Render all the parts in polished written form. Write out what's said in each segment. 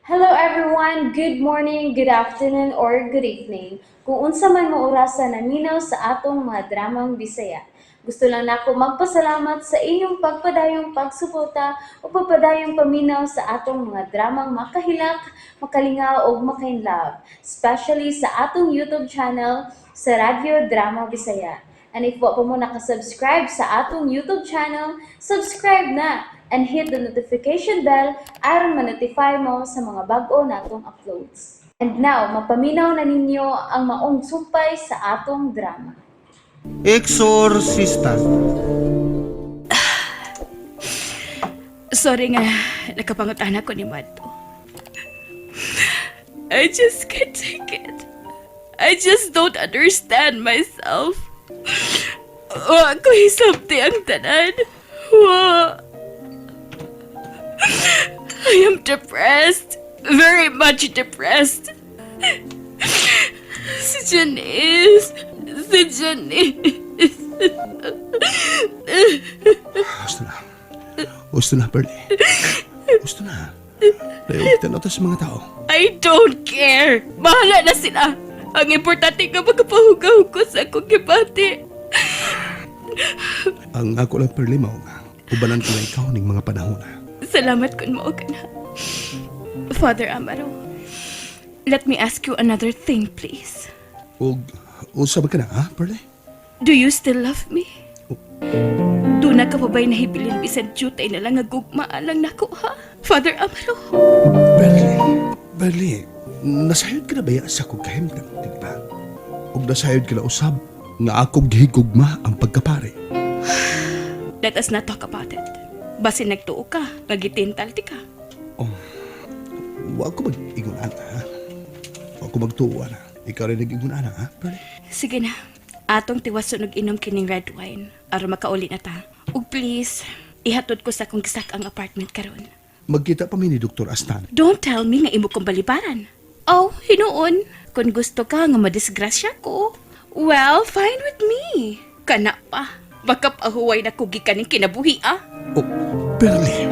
Hello everyone! Good morning, good afternoon, or good evening. Kung unsa man mo orasa naminaw sa atong mga dramang Bisaya. Gusto lang nako magpasalamat sa inyong pagpadayong pagsuporta o pagpadayong paminaw sa atong mga dramang makahilak, makalingaw ug makainlove, especially sa atong YouTube channel sa Radyo Drama Bisaya. And if wa pa mo nakasubscribe sa atong YouTube channel, subscribe na and hit the notification bell aron ma-notify mo sa mga bag-o natong uploads. And now, mapaminaw na ninyo ang maong sumpay sa atong drama. Exorcista. Sorry nga, nakapangutana ko ni Madto. I just can't take it. I just don't understand myself. Wa ko hisabti ang tanan. Wa. I am depressed. Very much depressed. Si Janice. Si Janice. Gusto na. Gusto na, Pearly. Gusto na. Layo kita na sa mga tao. I don't care. Bahala na sila. Ang importante nga magkapahugaw ko sa akong gibati. Ang ako lang, Pearly, mao nga. Ubanan ko na ikaw ning mga panahon na. Salamat kun mao ka na. Father Amaro, let me ask you another thing, please. Og, usa ba ka na, ha, Pearly? Do you still love me? Duna ka pa ba'y nahibilin bisan jutay na lang nga gugma lang nako, ha? Father Amaro? Pearly, Pearly, nasayod ka na ba ya sa akong kahimtang, di ba? Og nasayod ka na usab nga akong gihigugma ang pagkapare. Let us not talk about it. Basin nagtuo ka, nagitintal ti ka. Oh, wa ko mag-ingon ana, ha? Wa ko magtuo, ana. Ikaw rin nag-ingon ana, ha, Pearly? Sige na. Atong tiwason og inom kining red wine aron makauli na ta. Ug please, ihatod ko sa akong gisak ang apartment karon. Magkita pa mi ni Dr. Astan. Don't tell me nga imo kong balibaran. Oh, hinuon. Kung gusto ka nga madisgrasya ko, well, fine with me. Kana pa. Baka pahuway na kugi kaning kinabuhi, ah. Oh, Pearly.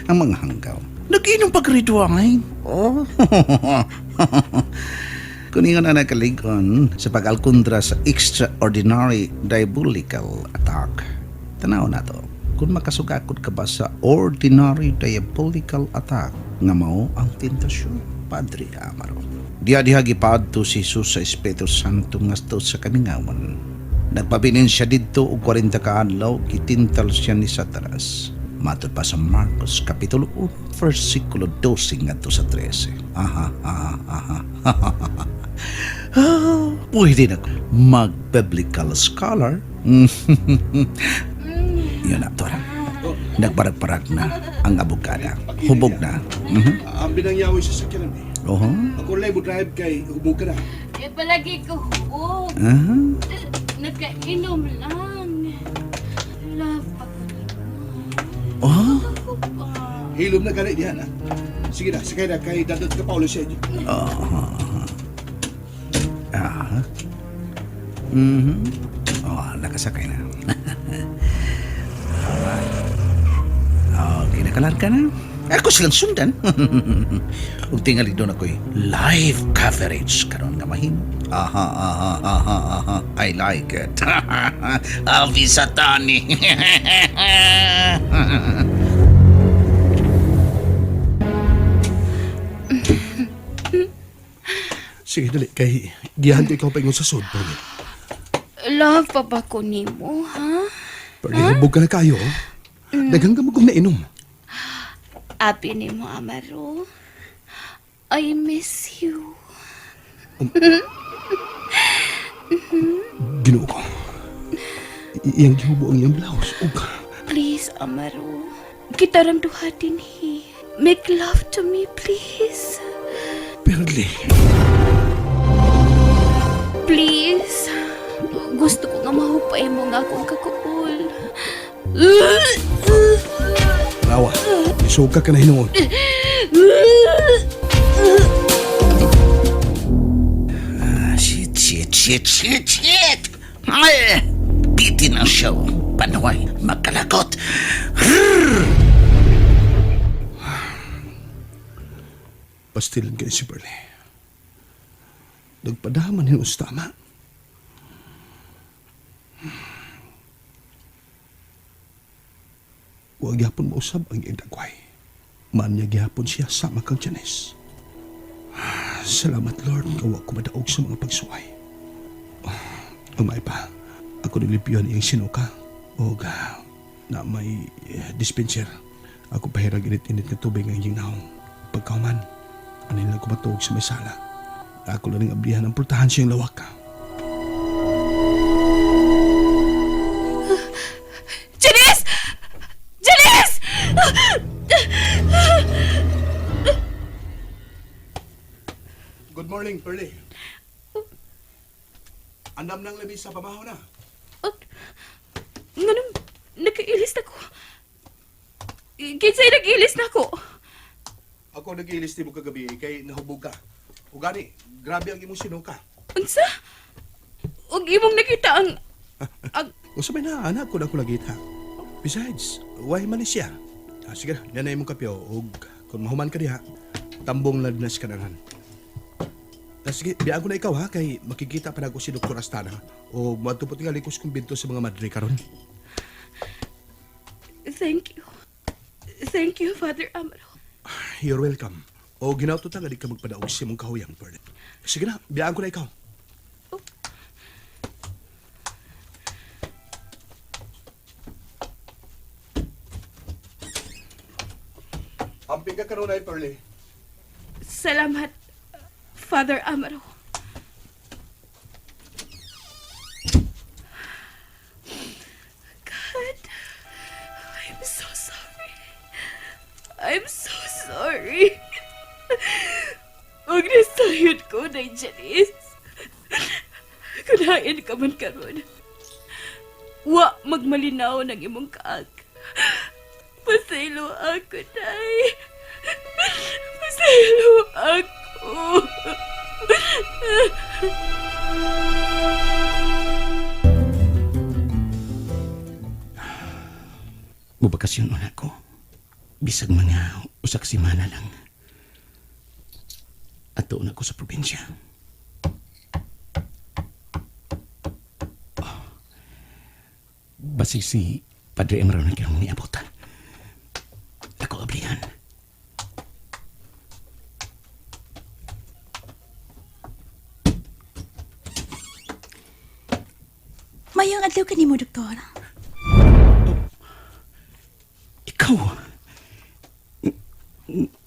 Ang mga hanggaw. Nag-inom pag red wine. Oh. Kuningan na nakalig-on sa pag-alkundra sa extraordinary diabolical attack. Tanaw na to. Kung makasugakot ka ba sa ordinary diabolical attack nga mao ang tentasyon, Padre Amaro. Diha diha gipaadto si Jesus sa Espiritu Santo ngadto sa kamingawan. Nagpabilin siya didto og 40 ka adlaw, gitintal siya ni Satanas. Matod pa sa Marcos Kapitulo 1, versikulo 12 ngadto sa 13. Aha, aha, aha. Ah, pwede na mag-biblical scholar. Yun na, Tora. Nagparag-parag na ang abogada. Hubog na. Ang binangyawi sa sakyanan eh. Oho. Ako lang mo drive kay hubog ka na. Eh, palagi ko hubog. Aha. Nagkainom lang. Love pa ko Oh. Hilom na gani diyan, ha? Sige na, sakay na kay dadot ka Paulo sa inyo. Ah. Oh, nakasakay na. Alright. Okay, nakalarga na. Ako silang sundan. Ug tingali doon ako'y live coverage karon nga mahimo. Aha, aha, aha, aha. I like it. Avi Satani. Sige, dali. Kay giyahan ko ikaw paingon sa sud, Pearly. Love pa ba ko nimo, ha? Pearly, hubog ka na kayo. Oh. Daghang ka magong nainom. Abi nimo, Amaro. I miss you. Ginoo ko. Iyang gihubo ang iyang blouse. Ug, Please, Amaro. Kita ram duha dinhi. Make love to me, please. Pearly. Please. Gusto ko nga mahupay mo nga akong kakuol. Rawa, isuka ka na hinuon. Ah, shit, shit, shit, shit, shit! Ay, bitin ang show. Panuay, magkalagot. Rrrr! Pastilan kayo si Pearly. Nagpadaman hin tama. Wa gyapon mausab ang iyang dagway. Maanya gyapon siya sama kang Janice. Salamat Lord nga wa ko madaog sa mga pagsuway. Ang may pa, ako nilipyon iyang sinuka o na may dispenser. Ako pahirag init-init nga tubig ang iyang naong. Pagkauman, anil lang ko matuog sa may sala. Ako lang ang ablihan ang pultahan siyang lawak. Janice! Janice! Good morning, Pearly. Andam nang labi sa pamahaw na. Oh, nganong nagkailis na ko? Kinsay nag-ilis na ko? Ako nag-iilis mo kagabi kay nahubog ka. O gani, grabe ang imong sinuka. Unsa? Ug imong nakita ang Usa may na anak ko na ko lagita. Besides, why man siya? Ah, sige na, yan na imong kape o og kung mahuman ka diha, tambong lagnas ka naman. Ah, sige, biyaan ko na ikaw ha, kay makikita pa na ako si Dr. Astana o moadto po tingali ko sa kumbinto sa mga madre karon. Thank you. Thank you, Father Amaro. You're welcome. O ginauto ta nga di ka magpadaog sa imong kahuyang, Pearl. Sige na, biyaan ko na ikaw. Amping ka kanunay, Pearly. Salamat, Father Amaro. God, I'm so sorry. I'm so sorry. Huwag nasayod ko na, Janice. Kunain ka man karon. Wa magmalinaw ng imong kaag. Pasaylo ako, Nay. Pasaylo ako. Mubakasyon una ko. Bisag mga usak semana lang. Ato na ko sa probinsya. Oh. Basi si Padre Emro na kayong niabotan. Ako ablihan. Mayong adlaw kanimo, doktor. Ikaw?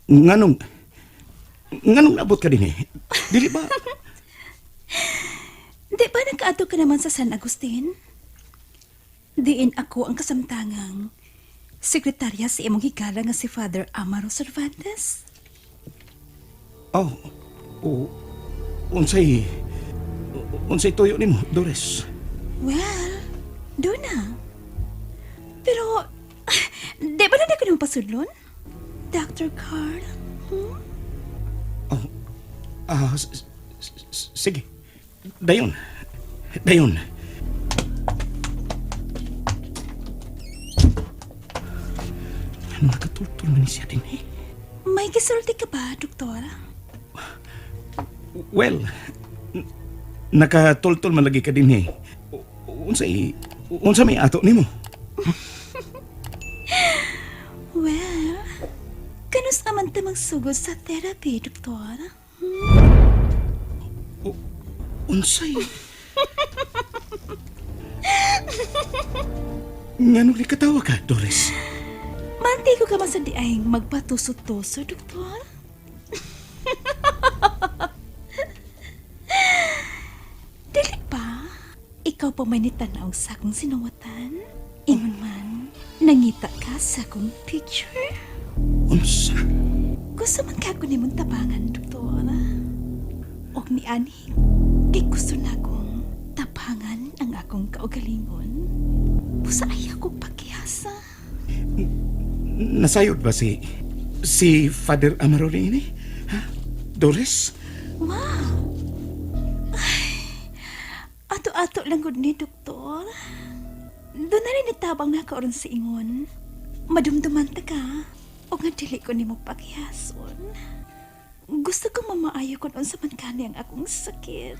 Nganong... Nganong naabot ka din eh? Dili ba? Di ba nagkaadto ka naman sa San Agustin? Diin ako ang kasamtangang sekretarya sa imong higala nga si Father Amaro Cervantes. Oh, oh, unsay... Unsay tuyo nimo, Doris? Well, do na. Pero, di ba na ko nang pasudlon? Dr. Carl? Hmm? Oh, ah, sige. Dayon. Dayon. Ano nakatultul man ni siya din eh? May gisulti ka ba, doktor? Well, nakatultul man lagi ka din eh. Unsay, unsa may ato nimo? Well, kanus naman ta magsugod sa therapy, doktor? Unsay? Nganong katawa ka, Doris? Manti ko ka man sa diay magpatuso-tuso, doktor. Dili ba? Ikaw pa may nitanaw sa akong sinuwatan? Ingon man, nangita ka sa akong picture? Unsa? Gusto man ka ko nimong tabangan, doktor. Og ni ani, kay gusto na akong tabangan ang akong kaugalingon. Busa ay ako pagkiyasa. Nasayod ba si Father Amaro ni ini? Ha? Doris? Wow! Ay, ato-ato lang gud ni doktor. Doon na rin nitabang na karon sa ingon. Madumduman ta ka. O nga dili ko nimo paghihason. Gusto kong mamaayo kung unsa man kani ang akong sakit.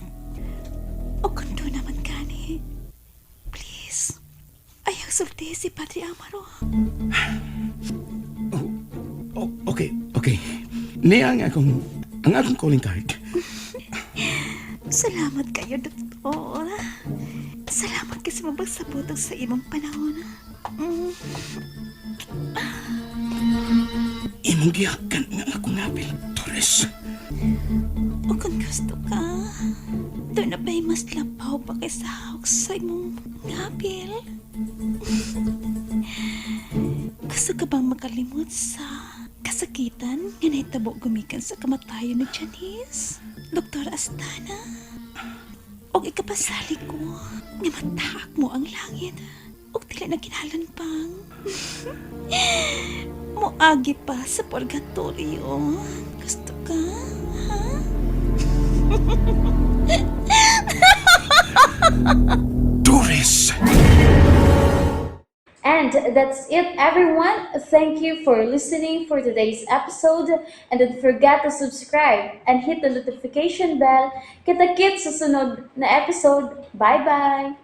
O kung doon naman kani. Please, ayaw sulti si Padre Amaro. Oh, okay. Niya ang akong calling card. Salamat kayo, Doktor. Salamat kasi mabagsabotog sa imong panahon. Imong gihakan nga akong apil, Torres. O kung gusto ka, doon na ba'y mas labaw pa kaysa hawak sa imong ngapil? Gusto ka bang makalimot sa kasakitan nga nahitabo gumikan sa kamatayon ni Janice? Doktor Astana? O ikapasali ko nga mataak mo ang langit o dili na kinahanglan pang moagi pa sa purgatorio. Gusto ka? Ha? Torres! And that's it, everyone. Thank you for listening for today's episode. And don't forget to subscribe and hit the notification bell. Kita-kits sa sunod na episode. Bye-bye!